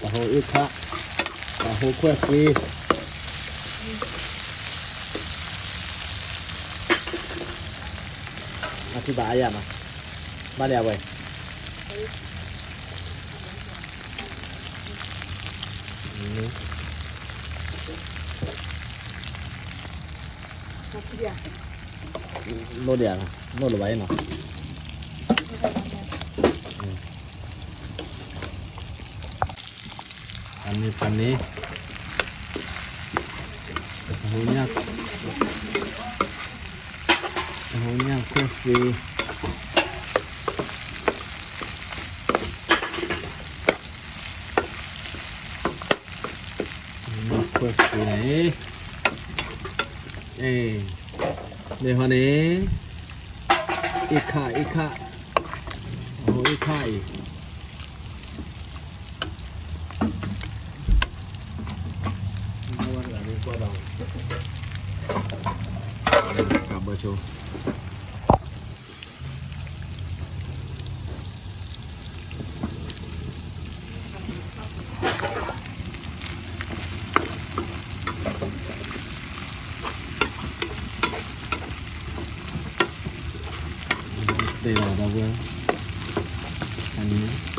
တၢ်ဟိအ့ၣ်ခၣ်, တၢ်ဟိခွဲၣ်ဃ့, အထံၣ်ဘၣ်အါယၤမး, ဘၣ်န့ၣ်အဝဲ လိၣ်ဒံးဧါ, လိၣ်လၢၤဘၣ်အံၤနီၤ. ဖးန့ၢ်, ဖးန့ၢ်, တၢ်ဟိညၣ်ခွဲၣ်ဃ့, ခွဲၣ်ဃ့န့ၣ်, မ့ၢ်ဟီန့ၣ်, အ့ၣ်ခၣ်, အ့ၣ်ခၣ်, အဟိအ့ၣ်ခၣ်အံၤ ကဘၢဆိ တဲလီၤဒီပုၢ်ဝဲၢ်, အန့ၣ်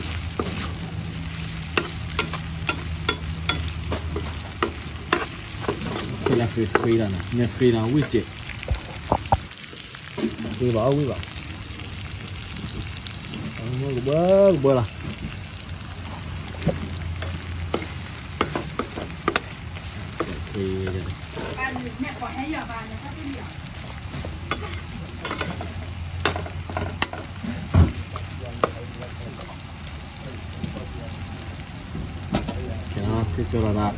ခဲလၢာ်ဃ့ဃ့လီၤနီၤ, မ့ၢ်ဃ့လီၤဝံၣ်စဲး, ဃ့ဘၣ်အီၣ်ဝံၣ်ဘၣ်, ကဘၢကဘၢလီၤ. ထံၣ်ဆိလီၤသး,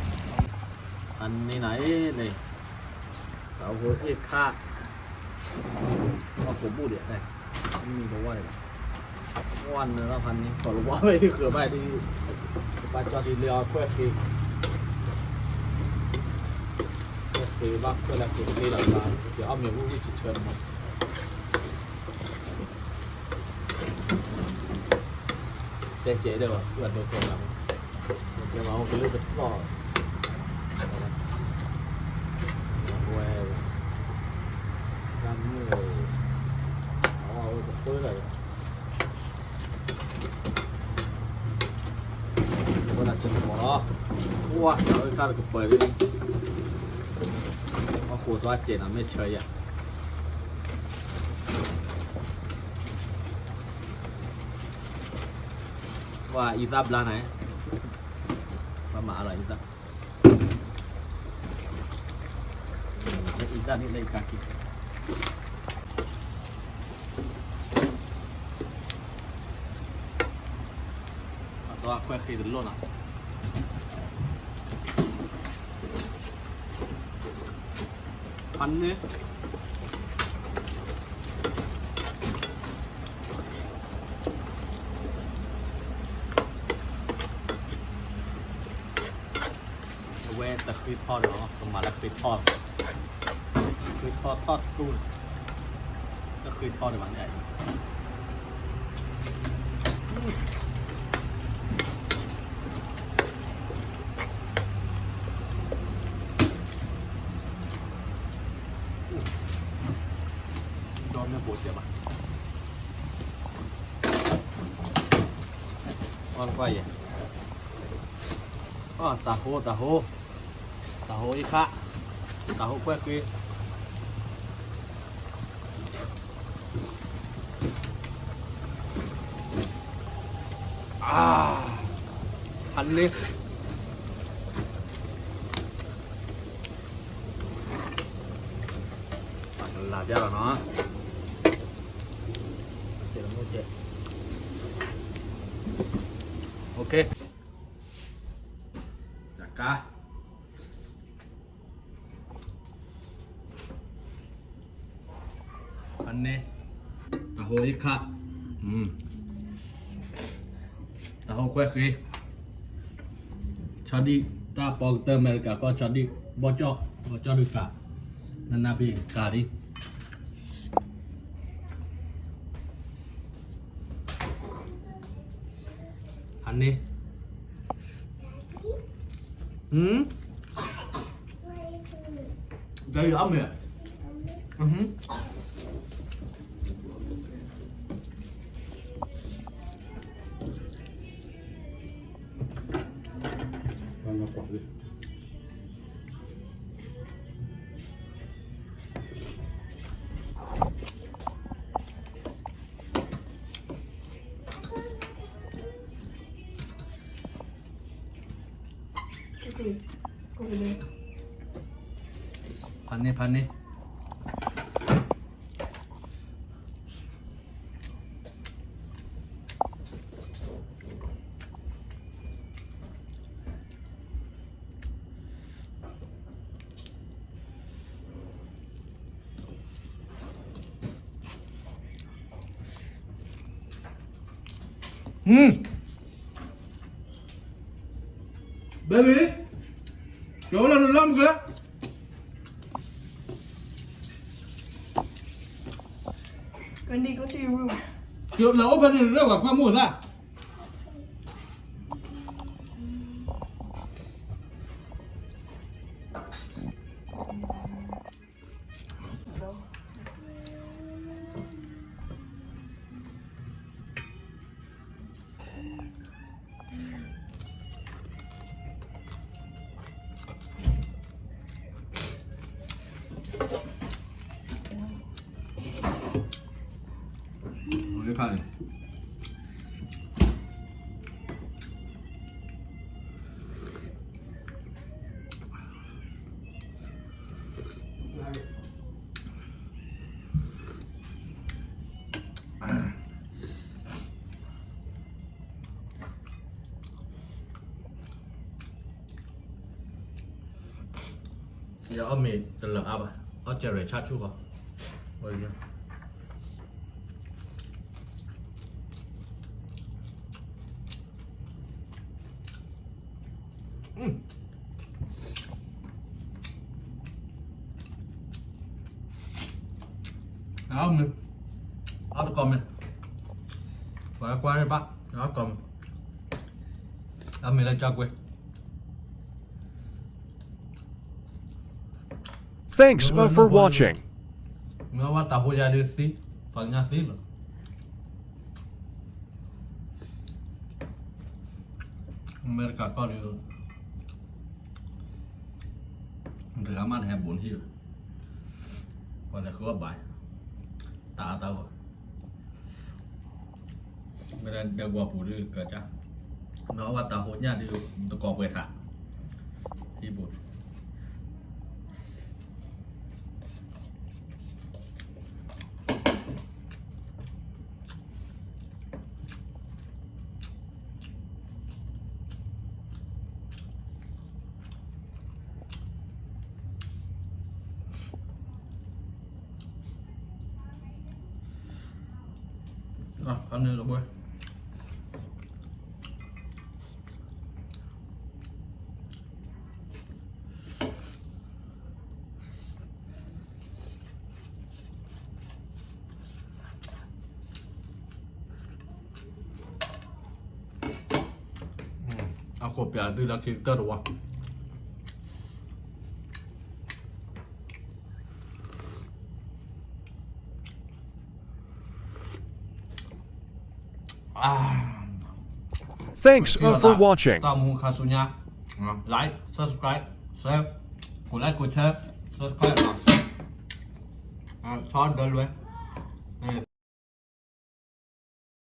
အန့ၣ်နၤအ့ၣ်န့ၣ်, တၢ်ဟိအ့ၣ်ခၣ်, အခိၣ်ဘူၣ်ဒံး, မ့ၢ်တဝါဒံးဘၣ်, ဝါနၢၤလီၤဖးန့ၣ် ခီၣ်လဝါဝဲဒ်ဃၢၤဘၣ်ဒ်, ဘၣ်ကၠီဒ်လၢအခွဲၣ်ဃ့, ခွဲၣ်ဃ့ဘၣ်ခွဲၣ်လၢခွဲၣ်ဃ့လီၤဘၣ်, က့ၤအီၣ်မ့ၢ်ဝံၣ်ဝံၣ်ဆၢဆၢန့ၣ်မး တဲကဲးဒီး ဝဲဒိးကဲးလီၤ, ကဲးမးအိၣ်ကလၢတသီၣ်, ဝဲ, တၢ်မုၢ်, အဝဲတသီၣ်လီၤ, ဝဲဒၣ်ကမီၤလီၤ, ဝါ တၢ်ဝဲတၢ်တကပၤဒ်, အဃိစှၤကဲးနီၤ မ့ၢ်ဆၢယၤ ပှၤအံသၣ်ဘျါန့ၣ်, ပှၤမၤအါလီၤအံသၣ်, လၢအံသၣ်န့ၣ်လၢအံကါက့ၤ, အသီအခွဲၣ်ဃ့တလိၣ်နီၤ ဖးန့ၢ်, အဝဲတဃ့ထီၣ်ဒီး ကမၤလၢဃ့ထီၣ်, ဃ့ထီၣ်ထီၣ်တူၢ်, တဃ့ထီၣ်ဒံးဘၣ်န့ၣ် ဒီမ့ၢ်ဘိးစဲးဘၣ်, အီၣ်တကွၢ်ယဲ, အီၣ်တၢ်ဟိ တၢ်ဟိ, တၢ်ဟိအ့ၣ်ခၣ်, တၢ်ဟိခွဲၣ်ဃ့ အါ, ဖးန့ၢ်, ပကလၤပျၢ်လီၤနီၤ, ကဲ, ကါ ဖးန့ၢ်, တၢ်ဟိအ့ၣ်ခၣ်, တၢ်ဟိခွဲၣ်ဃ့, ဆီဒံၣ်, တၢ်ပီကတၢၢ်အမဲရကၤကီၢ်ဆီဒံၣ်, ဘီကၠီၣ်, ဘီကၠီၣ်ဒုးကး, နနၢ်ဘ့ၣ်ကးလံ ဖးန့ၢ်, Daddy, I'm here. Mm-hmm. Okay. Over there. ဖးန့ၢ် ဖးန့ၢ်. Baby, ကၠီလၢနလီၢ်မုၢ်ကျဲ Wendy, go to your room. ကၠီလၢအိၣ်ဖဲန့ၣ် ရၢၢ်ဝဲခွဲးမိၢ်သၣ်.ယအီၣ်မ့ၤတလၢာ်အါဘၣ်, အီၣ်စဲးရဲးဆၣ်ဆူၣ်ဃီ. Thanks for watching. Mẹ ဝဲတၢ်ဟိညါဒုးသံ, ပှၤညါသံလီၤ. အမဲရကၤကီၢ်ဒုး, တဂၤမးတဟဲဘူးနဟံၣ်ဘၣ်, ပှၤလဲၤဃုအီၣ်ဘၣ်, တၢ်အါတၢ်ဂီၤ, မ့ၢ်ဒဲကဝီၤပူၤဒုးကၢ်ကၢ်, မ့ၢ်အီၣ်ဘၣ်တၢ်ဟိညါဒုး တကိးပှဲၤထး, ဟံၣ်ဘူး အန့ၣ်တဘဲ အခိၣ်ပျးသုလၢခံကတၢၢ်တဝါ. Thanks for watching. တၢ်မူခါဆူညါ, like, subscribe, share, ကိး like ကိး share, subscribe ဆီဒၢလွဲ